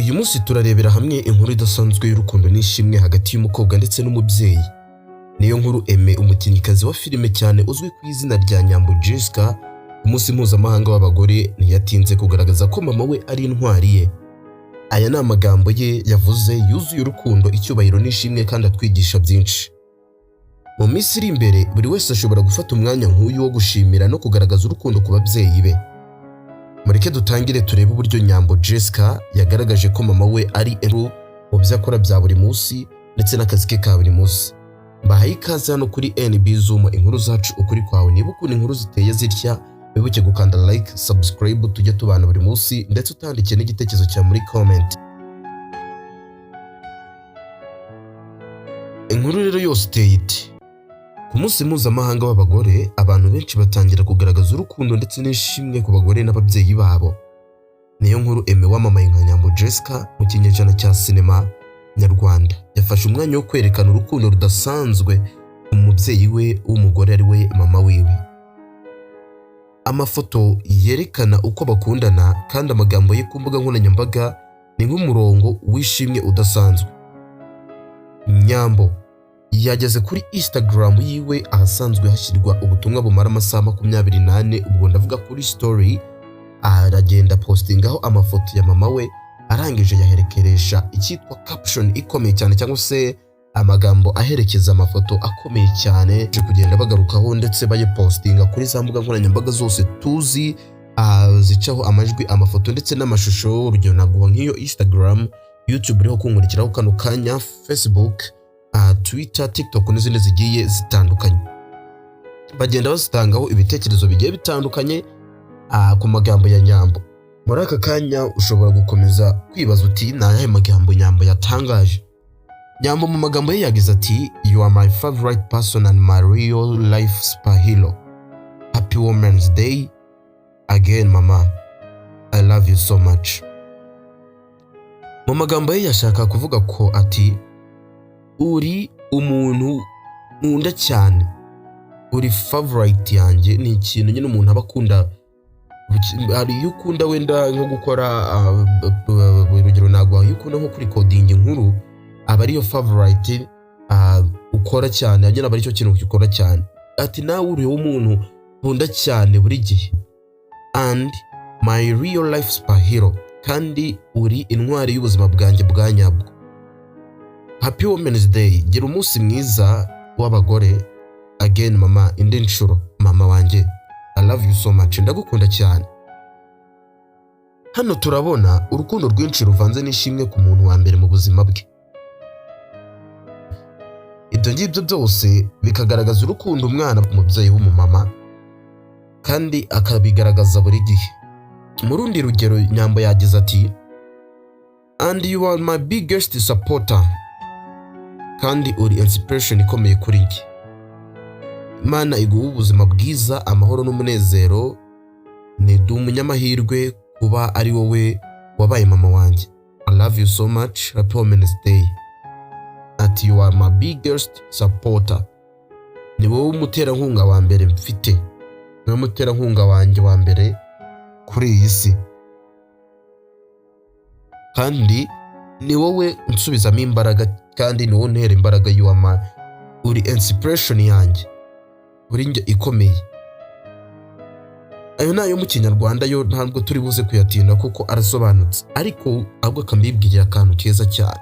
Uyu munsi turarebera hamwe inkuru idasanzwe y'urukundo n'ishimwe hagati y'umukobwa ndetse n'umubyeyi. Niyo nkuru Aime, umukinnyikazi wa filime cyane uzwi ku izina rya Nyambo Jessica, ku munsi mpuzamahanga w'abagore ntiyatinze kugaragaza ko mama we ari intwari ye. Aya ni amagambo ye yavuze yuzuye urukundo, icyubahiro n'ishimwe kandi atwigisha byinshi. Mu minsi iri imbere, buri wese ashobora gufata umwanya nk'uyu wo gushimira no kugaragaza urukundo ku babyeyi be. Mureke dutangire turebe uburyo Nyambo Jessica yagaragaje ko mama we ari inkuru mu byo akora bya buri munsi ndetse n'akazi ke ka buri munsi. Mbahaye ikaze hano kuri NB Zoom, inkuru zacu, ukuri kwawe. Niba ukunda inkuru ziteye zitya, wibuke gukanda like, subscribe, tujye tubana buri munsi, ndetse utandike n'igitekerezo cyawe muri comment. Inkuru rero yose iteye iti: Ku munsi mpuzamahanga w'abagore, abantu benshi batangira kugaragaza urukundo ndetse n'ishimwe ku bagore n'ababyeyi babo. Niyo nkuru Aime, wamamaye nka Nyambo Jessica mu kinyejana cya sinema nyarwanda, yafashe umwanya wo kwerekana urukundo rudasanzwe ku mubyeyi we w'umugore, ari we mama wiwe. Amafoto yerekana uko bakundana kandi amagambo ye ku mbuga nkoranyambaga ni nk'umurongo w'ishimwe udasanzwe. Nyambo yageze kuri Instagram yiwe, ahasanzwe hashyirwa ubutumwa bumara amasaha 24, ubwo ndavuga kuri story, aragenda postingaho amafoto ya mama we, arangije yaherekeresha icyitwa caption ikomeye cyane, cyangwa se amagambo aherekeza amafoto akomeye cyane, kugenda bagarukaho ndetse bayipostinga kuri za mbuga nkoranyambaga zose tuzi zicaho amajwi, amafoto ndetse n'amashusho. Urugero naguha nk'iyo Instagram, YouTube iriho kunkurikiraho kano kanya, Facebook, Twitter, TikTok n'izindi zigiye zitandukanye. Bagenda bazitangaho ibitekerezo bigiye bitandukanye ku magambo ya Nyambo. Muri aka kanya ushobora gukomeza kwibaza uti: "Ni ayahe magambo Nyambo yatangaje?" Nyambo mu magambo ye yagize ati: "You are my favorite person and my real life superhero. Happy Women's Day again, mama. I love you so much." Mu magambo ye yashaka kuvuga ko ati: "Uri umuntu nkunda cyane, uri favorite yanjye." Ni ikintu nyine umuntu aba akunda. Hari iyo ukunda wenda nko gukora, urugero ntabwo iyo ukunda nko kurikodinga inkuru aba ariyo favorite ukora cyane nyine, aba aricyo kintu ukora cyane. Ati: "Nawe uri umuntu nkunda cyane buri gihe, and my real life superhero, kandi uri intwari y'ubuzima bwanjye bwa nyabwo. Happy Women's Day, gira umunsi mwiza w'abagore, again mama, indi nshuro mama wanjye. I love you so much, ndagukunda cyane." Hano turabona urukundo rwinshi ruvanze n'ishimwe ku muntu wa mbere mu buzima bwe. Ibyo ngibyo byose bikagaragaza urukundo umwana umubyeyi w'umumama, kandi akabigaragaza buri gihe. Mu rundi rugero, Nyambo yagize ati: "And you are my biggest supporter, kandi uri inspiration ikomeye kuri njye. Imana iguha ubuzima bwiza, amahoro n'umunezero. Ni umunyamahirwe kuba ari wowe wabaye mama wanjye. I love you so much. Happy Women's Day." Ati: "You are my biggest supporter, ni wowe umuterankunga wa mbere mfite, ni wowe muterankunga wanjye wa mbere kuri iyi si, kandi ni wowe unsubizamo imbaraga, kandi ni wowe untera imbaraga. You are my, uri inspiration yanjye, uri njye ikomeye." Ayo ni ayo mu Kinyarwanda, yo ntabwo turi buze kuyatinda kuko arasobanutse, ariko ahubwo akambibwirira akantu keza cyane.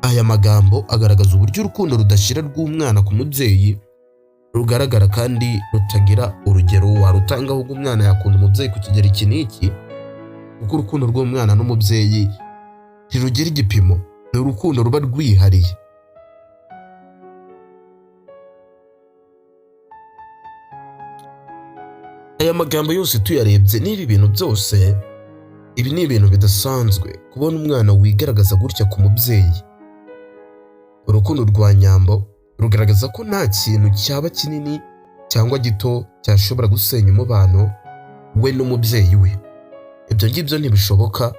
Aya magambo agaragaza uburyo urukundo rudashira rw'umwana ku mubyeyi rugaragara kandi rutagira urugero warutanga, ahubwo umwana yakunda umubyeyi ku kigero iki n'iki, kuko urukundo rw'umwana n'umubyeyi ntirugira igipimo, ni urukundo ruba rwihariye. Aya magambo yose tuyarebye n'ibi bintu byose, ibi ni ibintu bidasanzwe kubona umwana wigaragaza gutya ku mubyeyi. Urukundo rwa Nyambo rugaragaza ko nta kintu cyaba kinini cyangwa gito cyashobora gusenya umubano we n'umubyeyi we. Ibyo ngibyo ntibishoboka,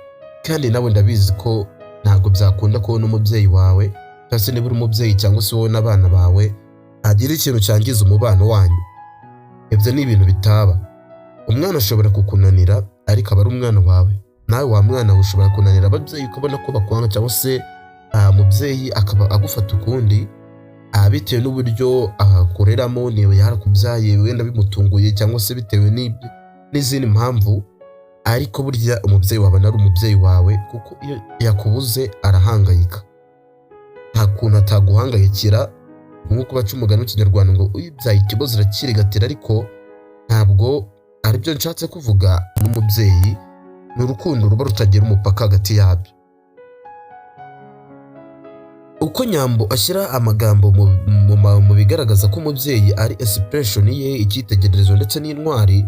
kandi nawe ndabizi ko ntabwo byakunda kubona umubyeyi wawe, cyangwa se niba uri umubyeyi, cyangwa se wowe n'abana bawe, hagira ikintu cyangiza umubano wanyu. Ibyo ni ibintu bitaba. Umwana ashobora kukunanira, ariko aba ari umwana wawe. Nawe wa mwana we, ushobora kunanira ababyeyi ukabona ko bakwanga, cyangwa se umubyeyi akaba agufata ukundi bitewe n'uburyo akoreramo, niba yarakubyaye wenda bimutunguye, cyangwa se bitewe n'izindi mpamvu. Ariko burya umubyeyi wawe ari umubyeyi wawe, kuko iyo yakubuze arahangayika. Nta kuntu ataguhangayikira. Nk'uko baca umugani mu Kinyarwanda ngo "Uyibyaye ikibazo irakirigatira", ariko ntabwo aribyo nshatse kuvuga. N'umubyeyi ni urukundo ruba rutagira umupaka hagati yabyo. Uko Nyambo ashyira amagambo mu bigaragaza ko umubyeyi ari inspiration ye, icyitegererezo ndetse n'intwari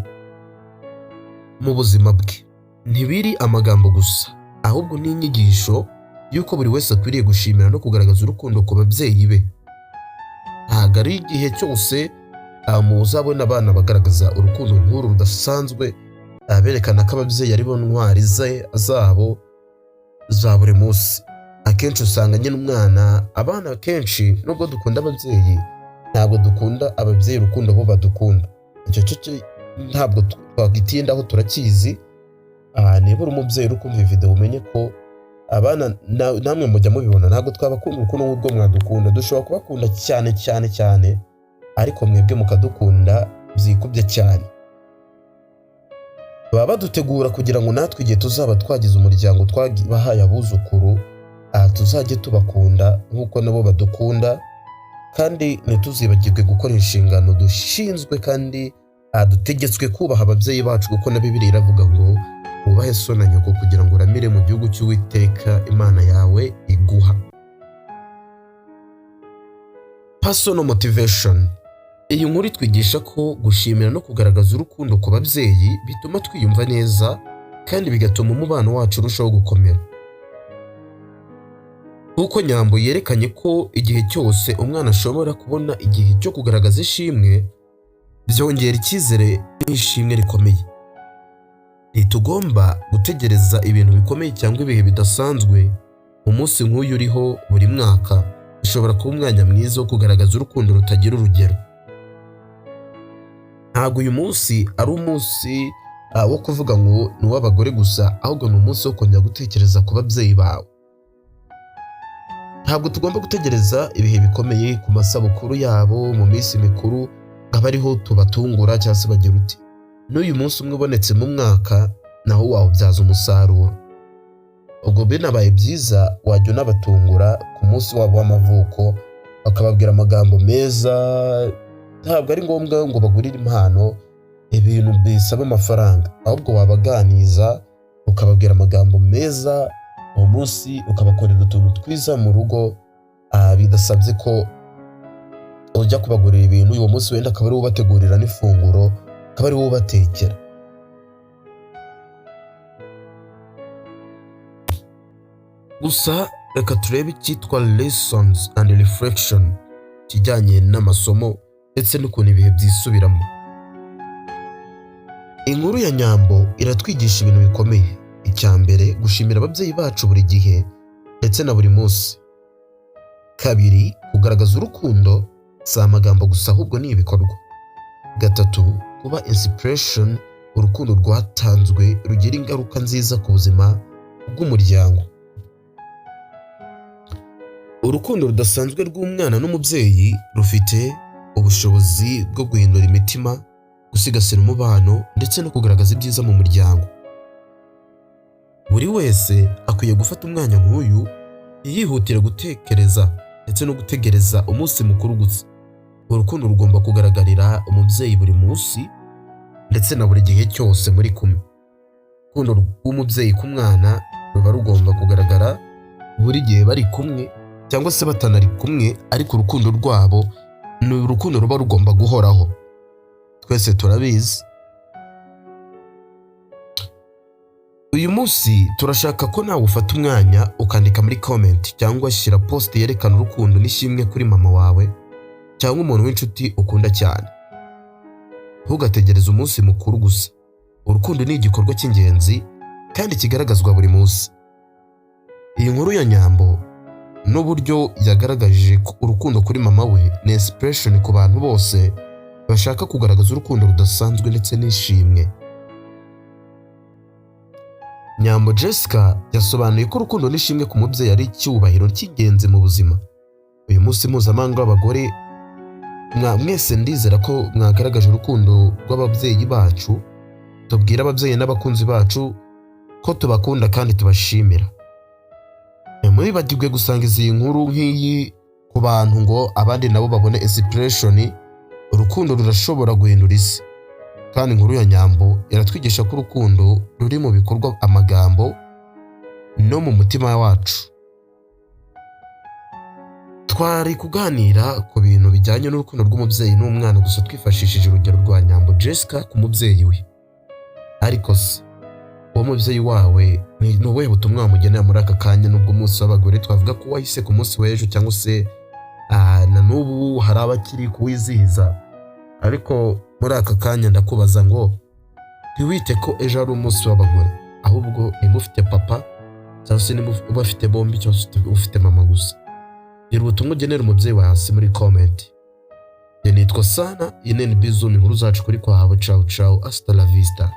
mu buzima bwe, ntibiri amagambo gusa, ahubwo ni inyigisho y'uko buri wese akwiriye gushimira no kugaragaza urukundo ku babyeyi be. Ntabwo ari igihe cyose muzabona abana bagaragaza urukundo nk'uru rudasanzwe, berekana ko ababyeyi ari bo ntwari zabo za buri munsi. Akenshi usanga nyine umwana, abana akenshi, nubwo dukunda ababyeyi, ntabwo dukunda ababyeyi urukundo bo badukunda. Icyo cyo ntabwo twagitindaho, turakizi. Niba uri umubyeyi uri kumva iyi video, umenye ko abana namwe mujya mubibona, ntabwo twabakunda urukundo nk'urwo mwadukunda. Dushobora kubakunda cyane cyane cyane, ariko mwebwe mukadukunda byikubye cyane. Baba badutegura kugira ngo natwe igihe tuzaba twagize umuryango, twabahaye abuzukuru, tuzajye tubakunda nk'uko nabo badukunda. Kandi ntituzibagirwe gukora inshingano dushinzwe, kandi dutegetswe kubaha ababyeyi bacu, kuko na Bibiliya iravuga ngo "Wubahe so na nyoko kugira ngo uramire mu gihugu cy'Uwiteka Imana yawe iguha." Personal motivation: iyi nkuru itwigisha ko gushimira no kugaragaza urukundo ku babyeyi bituma twiyumva neza kandi bigatuma umubano wacu urushaho gukomera. Nk'uko Nyambo yerekanye ko igihe cyose umwana ashobora kubona igihe cyo kugaragaza ishimwe, byongera icyizere n'ishimwe rikomeye. Ntitugomba gutegereza ibintu bikomeye cyangwa ibihe bidasanzwe. Umunsi nk'uyu uriho buri mwaka ushobora kuba umwanya mwiza wo kugaragaza urukundo rutagira urugero. Ntabwo uyu munsi ari umunsi wo kuvuga ngo ni uw'abagore gusa, ahubwo ni umunsi wo kongera gutekereza ku babyeyi bawe. Ntabwo tugomba gutegereza ibihe bikomeye ku masabukuru yabo, mu minsi mikuru, ngo abe ariho tubatungura cyangwa se bagira uti. N'uyu munsi umwe ubonetse mu mwaka naho wawubyaza umusaruro. Ubwo binabaye byiza wajya unabatungura ku munsi wabo w'amavuko, bakababwira amagambo meza. Ntabwo ari ngombwa ngo bagurire impano, ibintu bisaba amafaranga, ahubwo wabaganiza, ukababwira amagambo meza uwo munsi, ukabakorera utuntu twiza mu rugo, bidasabye ko ujya kubagurira ibintu. Uwo munsi wenda akaba ari wowe ubategurira n'ifunguro, akaba ari wowe ubatekera. Gusa reka turebe icyitwa lessons and reflection, ikijyanye n'amasomo ndetse n'ukuntu ibihe byisubiramo. Inkuru ya Nyambo iratwigisha ibintu bikomeye. Icya mbere, gushimira ababyeyi bacu buri gihe ndetse na buri munsi. Kabiri, kugaragaza urukundo si amagambo gusa, ahubwo ni ibikorwa. Gatatu, kuba inspiration, urukundo rwatanzwe rugira ingaruka nziza ku buzima bw'umuryango. Urukundo rudasanzwe rw'umwana n'umubyeyi rufite ubushobozi bwo guhindura imitima, gusigasira umubano ndetse no kugaragaza ibyiza mu muryango. Buri wese akwiye gufata umwanya nk'uyu, ntiyihutire gutekereza ndetse no gutegereza umunsi mukuru gusa. Urukundo rugomba kugaragarira umubyeyi buri munsi ndetse na buri gihe cyose muri kumwe. Urukundo rw'umubyeyi ku mwana ruba rugomba kugaragara buri gihe bari kumwe cyangwa se batanari kumwe, ariko urukundo rwabo ni urukundo ruba rugomba guhoraho. Twese turabizi. Uyu munsi turashaka ko nawe ufata umwanya ukandika muri comment cyangwa shyira post yerekana urukundo n'ishimwe kuri mama wawe cyangwa umuntu w'inshuti ukunda cyane. Ntugategereze umunsi mukuru gusa. Urukundo ni igikorwa cy'ingenzi kandi kigaragazwa buri munsi. Iyi nkuru ya Nyambo n'uburyo yagaragaje urukundo kuri mama we ni inspiration ku bantu bose bashaka kugaragaza urukundo rudasanzwe ndetse n'ishimwe. Nyambo Jessica yasobanuye ko urukundo n'ishimwe ku mubyeyi ari icyubahiro cy'ingenzi mu buzima. Uyu munsi mpuzamahanga w'abagore, mwese ndizera ko mwagaragaje urukundo rw'ababyeyi bacu. Tubwire ababyeyi n'abakunzi bacu ko tubakunda kandi tubashimira. Ntimwibagirwe gusangiza iyi nkuru nk'iyi ku bantu ngo abandi nabo babone inspiration. Urukundo rurashobora guhindura isi, kandi inkuru ya Nyambo iratwigisha ko urukundo ruri mu bikorwa, amagambo no mu mutima wacu. Twari kuganira ku bintu bijyanye n'urukundo rw'umubyeyi n'umwana gusa, twifashishije urugero rwa Nyambo Jessica ku mubyeyi we. Ariko se uwo mubyeyi wawe ni ubuhe butumwa wamugenera muri aka kanya, nubwo umunsi w'abagore twavuga ko wahise ku munsi w'ejo, cyangwa se na n'ubu hari abakiri kuwizihiza? Ariko muri aka kanya ndakubaza ngo ntiwite ko ejo ari umunsi w'abagore, ahubwo nimba ufite papa cyangwa se nimba ubafite bombi, cyangwa se ufite mama gusa, gira ubutumwa ugenera umubyeyi wawe hasi muri comment. Njye nitwa Sana, iyi ni NB Zoom, inkuru zacu kuri kwahawe. Ciao ciao, hasta la vista.